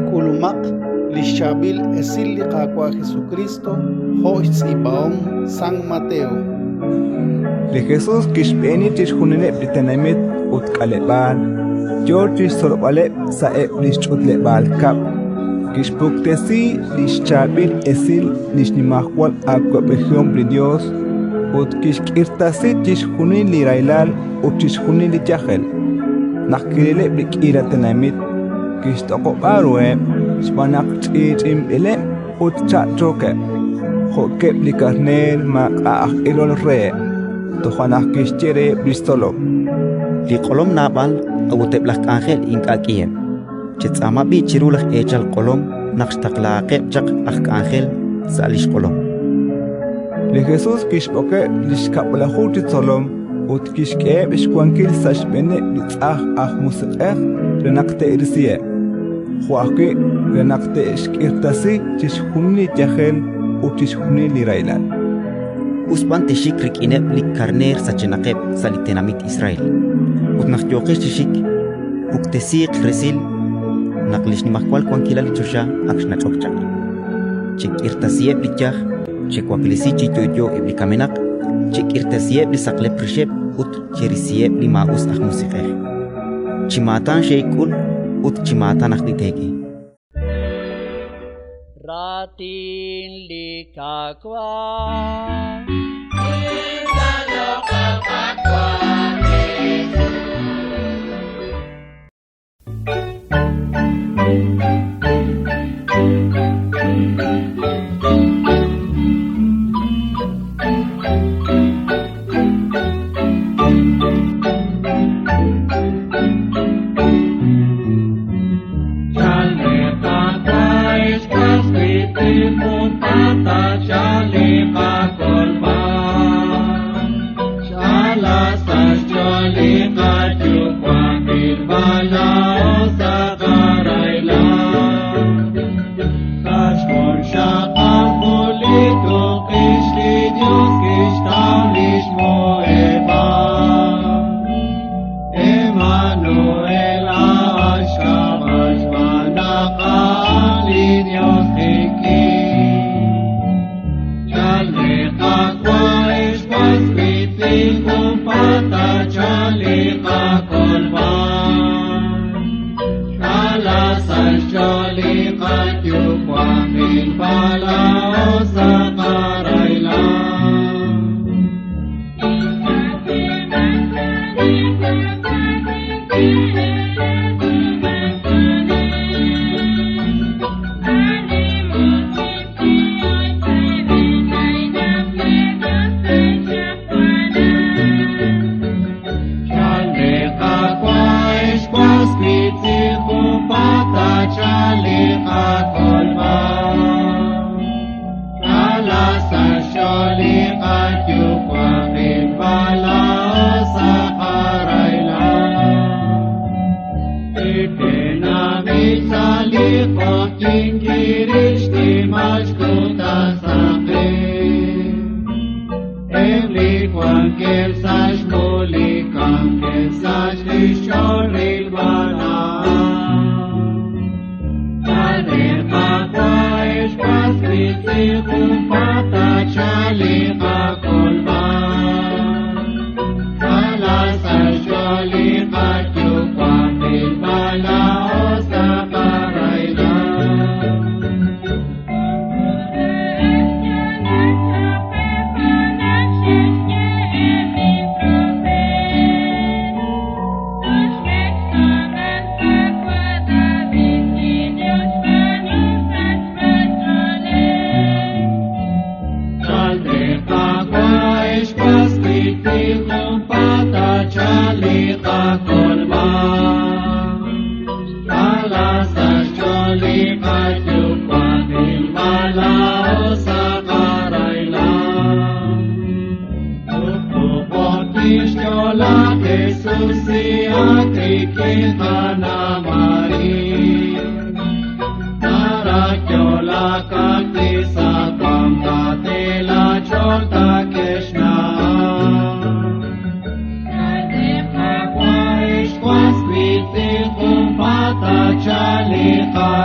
K'ulumaq li xChaab'il Esil li Qaawa' Jesukriist jo' xtz'iib'ahom San Mateo. Li Jesus kixb'eeni chixjunileb' li tenamit ut k'aleb'aal, yo chi xtzolb'aleb' sa'eb' li xch'utleb'aal kab'l, kixpuktesi li xChaab'il Esil li xnimajwal awab'ejihom li Yos ut kixk'irtasi chixjunil li rahilal ut chixjunil li yajel. Naq kirileb' li k'iila tenamit, kixtoq'ob'a ruheb' xb'aan naq ch'i'ch'inb'ileb' ut cha'chookeb', jo'keb' li karneer maak'a' aj ilol reheb'. Toja' naq kixye reheb' li xtzolom: Li q'olom naab'al, a'ut eb' laj k'anjel ink'a' k'iheb'. Chetz'aama b'i' chiru laj eechal q'olom naq xtaqlahaqeb' chaq aj k'anjel sa' li xq'olom. Li Jesus kixb'oqeb' li xkab'laju chi tzolom ut kixk'eheb' xwankil sa' xb'eeneb' li tz'ajn aj musiq'ej re naq te'risiheb', jo' ajwi' re naq te'xk'irtasi chixjunil li yajel ut chixjunil li rahilal. Us b'an texxik rik'ineb' li karneer sachenaqeb' sa' li tenamit Israel. Ut naq yooqex chi xik, puktesiiq resil naq li xnimajwal wankilal li choxa ak xnach'ok chaq. Chek'irtasiheb' li yaj, chewaklesi chi yo'yo eb' li kamenaq, chek'irtasiheb' li saqlep rixeb' ut cherisiheb' li maa'us aj musiq'ej. Chi maatan xeek'ul ut chi maatan ajwi' teek'e. Raatin li Qaawa'.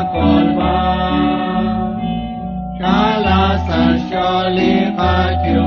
qakolb'al. Chala sa' xch'ool li qayuwa'.